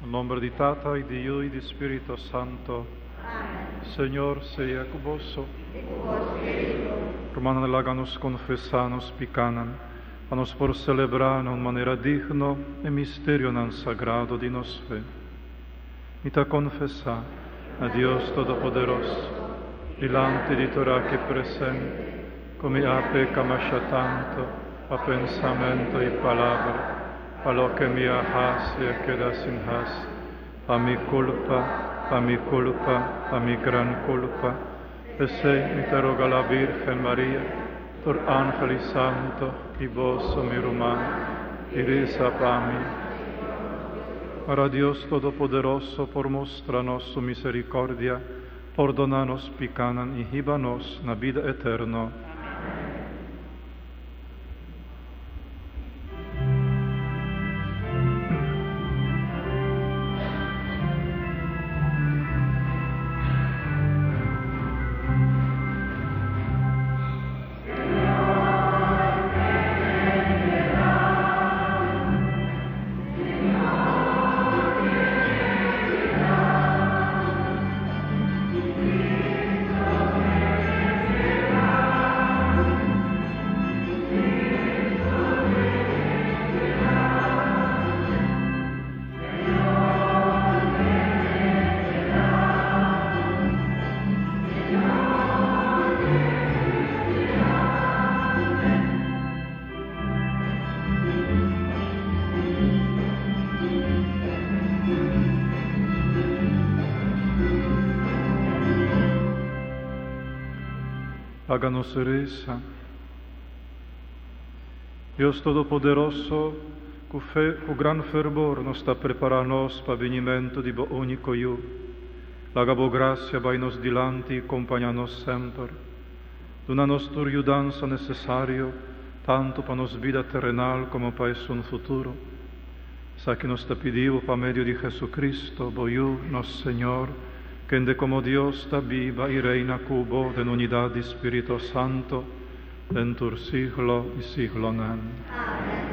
Na nomber di Tata y di Yiu y di Spirito Santo. Amen. Señor sea cu boso. Y cu bo spiritu. Rumannan, laga nos confesa nos picanan, pa nos por celebra na un manera digno e misterionan sagrado di nos fe. Mi ta confesa na Dios Todopoderoso, dilanti di tur aki presente, cu mi a peca masha tanto pa pensamento y palabra, pa loke mi a hasi a keda sin hasi, pa mi culpa, pa mi culpa, pa mi gran culpa. P'esei mi ta roga la Virgen Maria, tur angel y santo, y boso, mi ruman, y reza pa mi. Ora Dios Todopoderoso por mustra nos su misericordia, pordona nos picanan y hiba nos na bida eterno. Laga nos resa. Dios Todopoderoso, ku fe, ku gran fervor nos ta prepará nos pa binimentu di bo úniko Yu. Laga bo grasia bai nos dilanti i kompañá nos semper. Duna nos tur yudansa nesesario, tantu pa nos bida terenal komo pa esun futuro. Esaki nos ta pidi bo pa medio di Jesucristo, bo Yu, nos Señor, kende komo Dios ta biba i reina ku bo den unidat di Spirito Santo, den tur siglo i siglonan. Amen.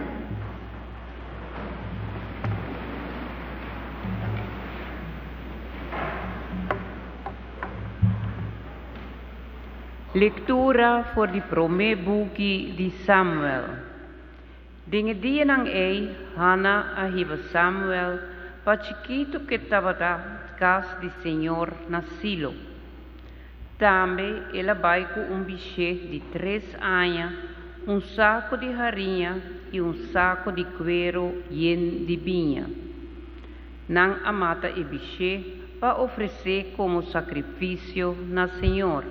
Lektura for di promé buki di Samuel. Den e dianan ei Hanna a hiba Samuel pa chikitu ku e tabata kas di señor na Silo. Tambe el a bai ku un bishé di tres aña, un saku di hariña i un saku di kueru yen di biña. Nan a mata e bishé pa ofresé komo sakrifisio na señor.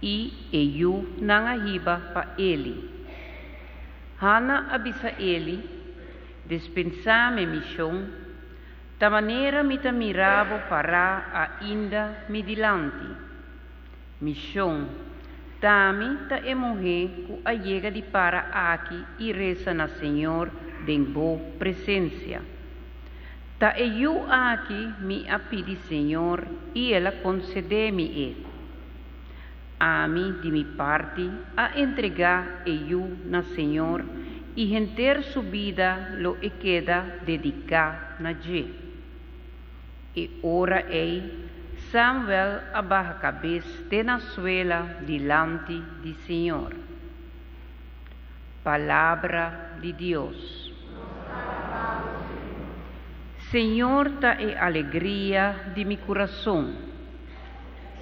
I e yu nan a hiba pa Eli. Hanna a bisa Eli, Despensá mi, mi shon, ta manera mi ta mira bo pará ainda mi dilanti. Mi shon, t'ami ta e muhé ku a yega di para aki i resa na Señor den bo presensia. Ta e yu aki mi a pidi Señor i el a konsedé mi e. Ami, di mi parti, a entregá e yu na Señor i henter su bida lo e keda dediká na dje. E ora ei Samuel a baha kabes te na suela dilanti di Señor. Palabra di Dios. Señor ta e alegria di mi kurason.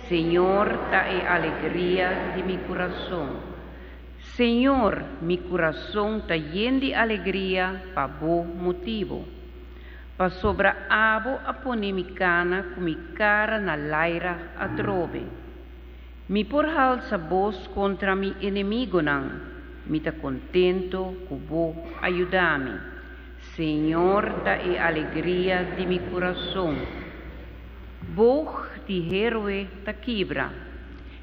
Señor ta e alegria di mi kurason. Señor, mi kurason ta yen di alegria pa bo motibu. Pasobra abo a pone mi kana ku mi kara na laira atrobe. Mi por halsa bos kontra mi enemigunan, mi ta kontento ku bo a yuda mi. Señor ta e alegria di mi kurason. Boog di héroe ta kibra,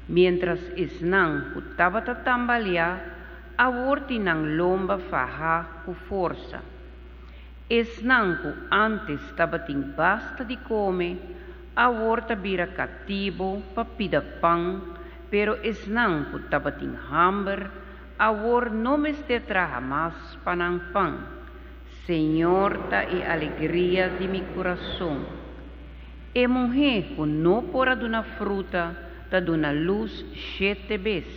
miéntras esnan ku tabata tambaleá awor tin nan lomba fahá ku forsa. Esnan ku ántes tabatin basta di kome, awor ta bira katibu pa pida pan, pero esnan ku tabatin hamber, awor no mester traha mas pa nan pan. Señor ta e alegria di mi kurason. E muhé ku no por a duna fruta ta duna lus shete bes,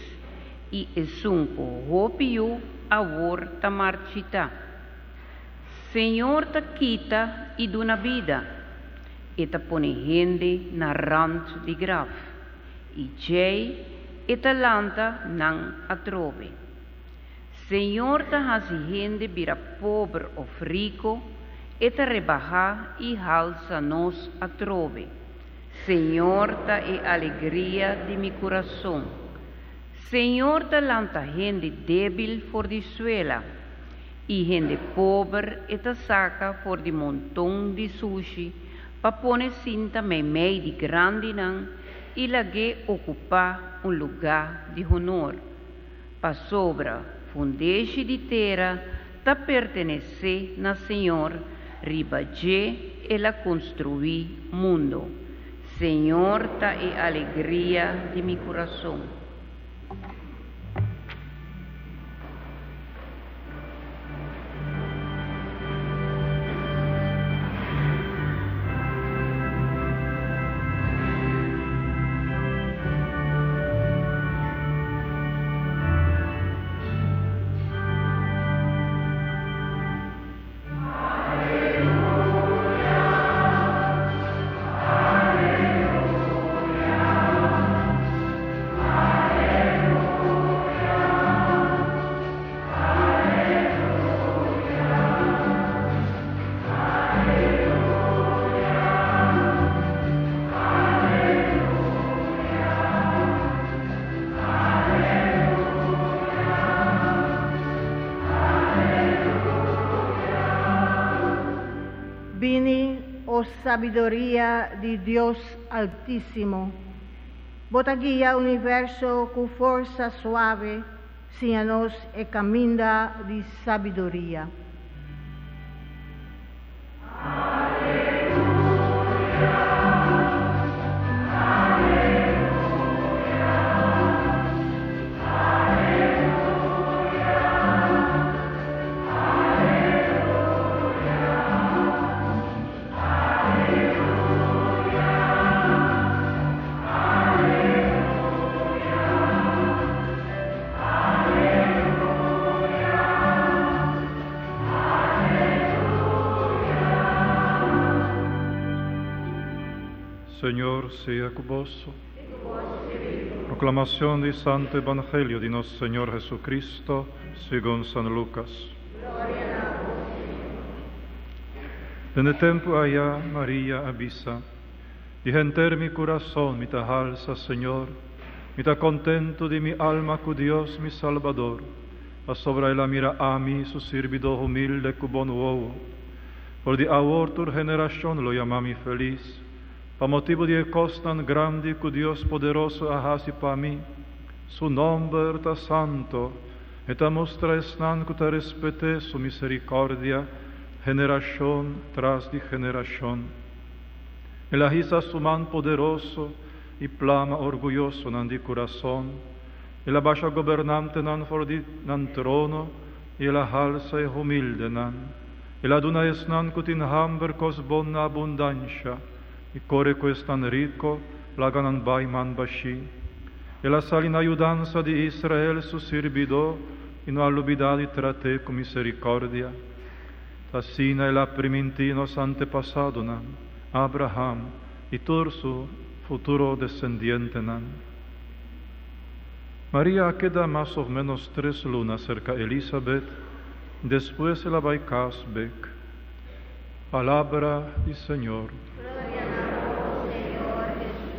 i esun ku hopi yu awor ta marchitá. Señor ta kita i duna bida, e ta pone hende na rant di graf, i djei e ta lanta nan atrobe. Señor ta hasi hende bira pober of rico, E ta rebahá i halsa nos atrobe. Señor ta e alegria di mi kurason. Señor ta lanta hende débil for di suela, i hende pober E ta saka for di monton di sushi pa pone sinta meimei di grandinan i lag'é okupá un lugá di honor. Pasobra fundeshi di tera ta pertenesé na Señor, riba dje El a konstruí mundo. Señor ta e alegria di mi kurason. Bini, o sabiduria di Dios Altísimo. Bo ta guia universo ku forsa suave, siña nos e kaminda di sabiduria. Señor sea ku boso. Proclamación di Santo Evangelio di nos Señor Jesucristo segun San Lucas. Den e tempu aya Maria a bisa, Di henter mi kurason mi ta halsa Señor, mi ta kontentu di mi alma ku Dios mi Salbador, pasobra El a mira ami, su sirbidó humilde, ku bon wowo. For di awor tur generashon lo yama mi felis, pa motibu di e kosnan grandi ku Dios poderoso a hasi pa mi. Su nòmber ta santo, e ta mustra esnan ku ta respet'é su miserikòrdia generashon tras di generashon. El a hisa su man poderoso i plama orguyosonan di kurason. El a basha gobernantenan for di nan trono i el a halsa e humildenan. El a duna esnan ku tin hamber kos bon na abundansha i kore ku esnan riko laga nan bai man bashí. El a sali na yudansa di Israel su sirbidó i no a lubidá di trat'é ku miserikòrdia. Ta asina el a primintí nos antepasadonan, Abraham i tur su futuro desendientenan. Maria a keda mas òf ménos tres luna serka Elisabet, i despues el a bai kas bek. Palabra di Señor. Gloria na bo, Señor Hesus.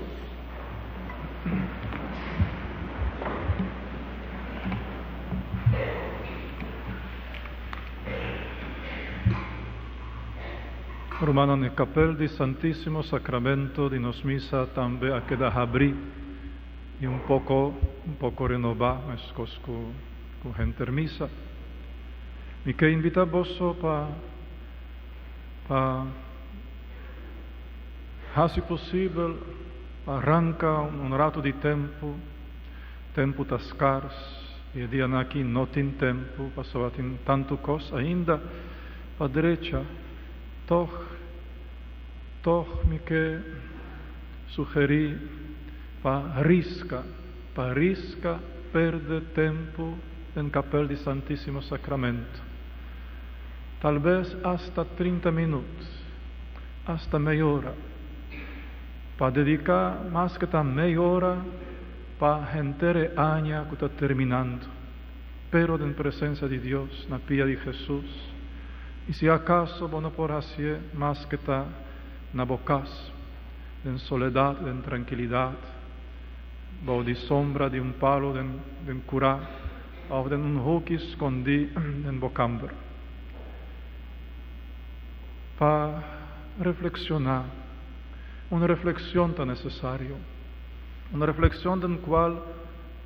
Rumannan, e kapel di Santísimo Sacramento di nos misa tambe a keda habrí i un poko un poko renobá meskos ku ku henter misa. Mi ke invitá boso pa pa hasi posibel pa ranka un ratu di tempu, tempu ta skars i e dianan aki no tin tempu pasobra tin tantu kos ainda. pa drecha, tòg, tòg mi ke sugerí pa riska, pa riska pèrdè tempu den Kapèl di Santísimo Sakramento. Talbes asta trinta minut, asta mei ora. Pa dediká maske ta mei ora pa henter e aña ku ta terminando, pero den presensia di Dios, na pia di Hesus. I si akaso bo no por hasié maske ta na bo kas, den soledat, den trankilidat, bou di sombra di un palu den den kurá òf den un huki skondí den bo kamber. Pa reflekshoná. Un reflexion ta necesario. Un reflexion den cual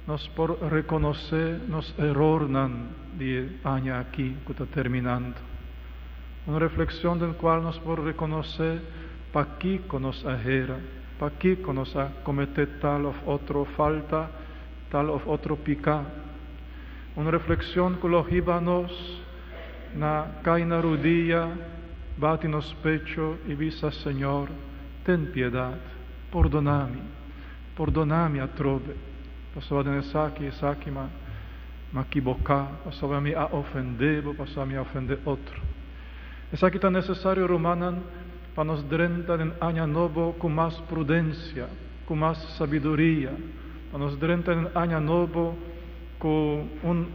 nos por reconoce nos erornan di e aña aki cu ta terminando. Un reflexion den cual nos por reconoce pakico nos a hera, pakico nos a comete tal of otro falta, tal of otro pica. Un reflexion cu lo hiba nos na cay na rudia, bati nos pecho y bisa, Señor, ten piedad, pordona mi, pordona mi atrobe, pasobra den esaki, esaki m'a m'a kiboca, pasobra mi a ofende bo, pasobra mi a ofende otro. Esaki ta necesario, rumannan, pa nos drenta den aña nobo cu mas prudencia, cu mas sabiduria, pa nos drenta den aña nobo cu un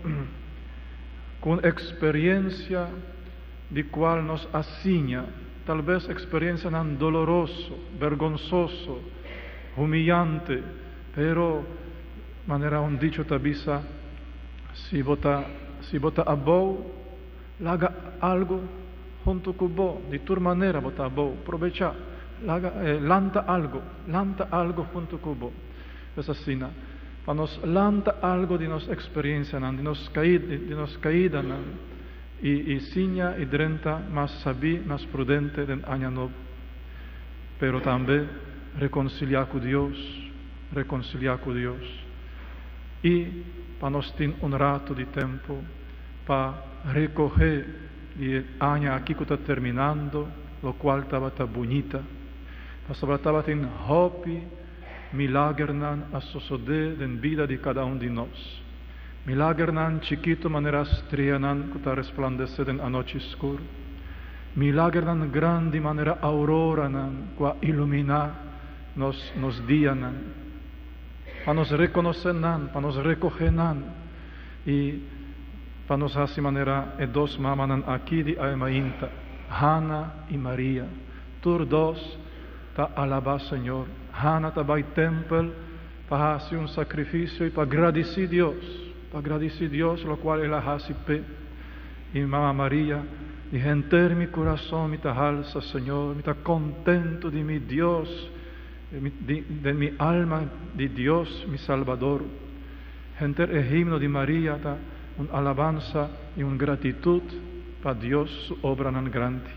cu un experiencia di cual nos a siña, tal bes experiencianan doloroso, bergonsoso, humillante, pero manera un dicho ta bisa, si bo ta si bo ta abou, laga algo hunto cu bo, di tur manera bo ta abou, probecha, laga lanta algo, lanta algo hunto cu bo. Es asina, pa nos lanta algo di nos experiencianan, di nos di nos caidanan, i i siña i drenta mas sabí, mas prudente den aña nobo. Pero tambe reconciliá cu Dios, reconciliá cu Dios. I pa nos tin un rato di tempo pa recoge di e aña aki cu ta terminando, locual tabata bunita, pasobra tabatin hopi Milagernan a sosodé den bida di kada un di nos. Milagernan chikitu manera streanan ku ta resplandesé den anochi skur. Milagernan grandi manera auroranan ku a iluminá nos nos dianan. Pa nos rekonosé nan, pa nos rekohé nan i pa nos hasi manera e dos mamanan aki di awe mainta, Hana i Maria. Tur dos ta alabá Señor. Hana ta bai tempel pa hasi un sakrifisio i pa gradisí Dios, pa gradisí Dios lokual el a hasi p'e. I Mama Maria di henter mi kurason mi ta halsa Señor, mi ta kontentu di mi Dios, den mi alma di Dios mi Salbador. Henter e himno di Maria ta un alabansa i un gratitut pa Dios su obranan grandi.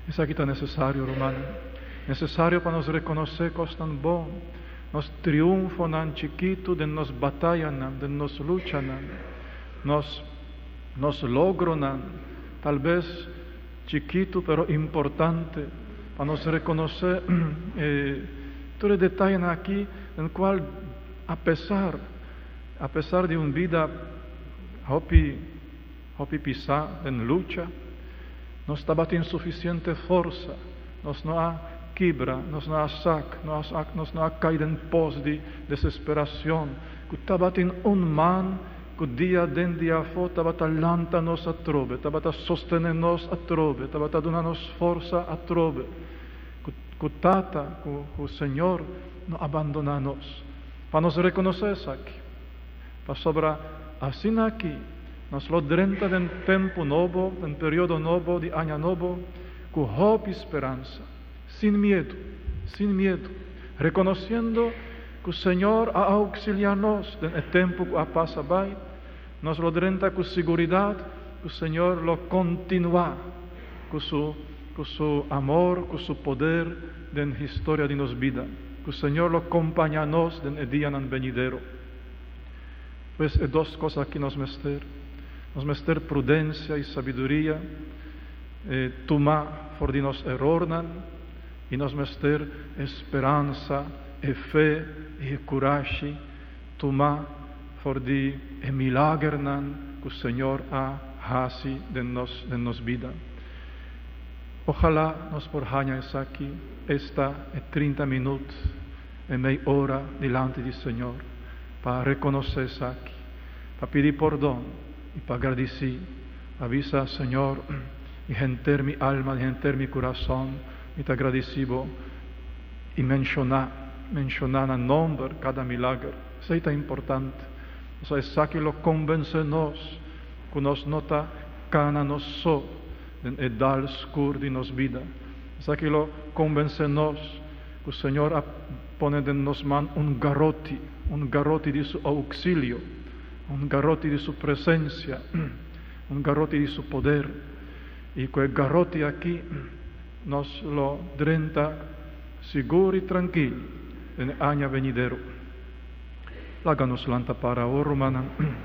Esaki ta nesesario, rumannan. Nesesario pa nos rekonosé kosnan bon, nos triunfonan chikitu den nos batayanan, den nos luchanan, nos nos logronan, tal bes chikitu pero importante, pa nos rekonosé e tur e detayenan aki den kual apesar apesar di un bida hopi Hopi pisá den lucha. Nos tabatin sufisiente forsa. Nos no a kibra, nos no a sak, nos no a kai den pos di desesperacion. Ku tabatin un man ku dia aden dia afó tabata lanta nos atrobe, tabata sostené nos atrobe, tabata duna nos forsa atrobe. Ku Tata, ku Señor no a bandoná nos. Pa nos rekonosé esaki. Pasobra asina aki nos lo drenta den tempu nobo, den periodo nobo di aña nobo, ku hopi speransa, sin miedu, sin miedu, rekonosiendo ku Señor a auksiliá nos den e tempu ku a pasa bai, nos lo drenta ku siguridat ku Señor lo kontinuá ku su ku su amor, ku su poder den historia di nos bida, ku Señor lo kompañá nos den e dianan benidero. Pues e dos kos aki nos mester. Nos mester prudensia i sabiduria. Tuma for di nos erornan i nos mester e speransa, e fe i e kurashi tuma for di e milagernan ku Señor a hasi den nos den nos bida. Ojalá nos por haña esaki esta e 30 minut, e mei ora dilanti di Señor pa rekonosé esaki, pa pidi pordon i pa gradisí. A bisa, Señor, di henter mi alma, di henter mi kurason, mi ta gradisí Bo i menshoná, menshoná na nòmber kada milager. Esei ta importante. Pasobra esaki lo konvensé nos ku nos no ta kana nos so den e dal skur di nos bida. Esaki lo konvensé nos ku Señor a pone den nos man un garoti, un garoti di su ouksilio. Un garoti di su presencia, un garoti di su poder, y cu e garoti aki nos lo drenta sigur y trankil den e aña venidero. Laga nos lanta para awor, rumannan.